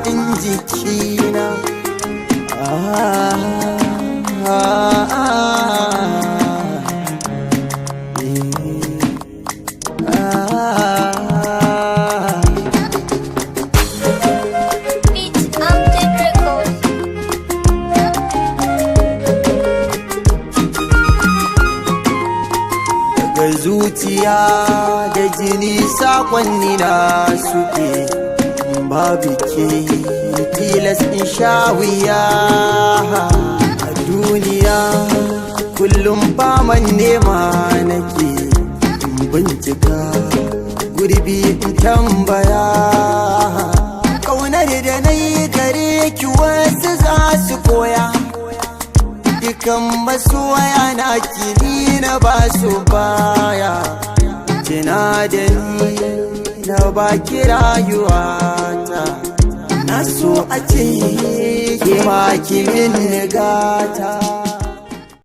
Faɗin jikina. Ah, ah, ah. Eh, ah. Beat Update Records. Daga zuciya da jini sakonni na suke, babu ke tilas in sha wuya a duniya. Kullum faman nema nake, in bincika gurbi in tambaya. Ƙaunar da na yi gare ki wasu za su koya. Dukan masoya na kini na ba su baya. Kina da ni na baki rayuwata. Na so a ce ke ma ki min gata.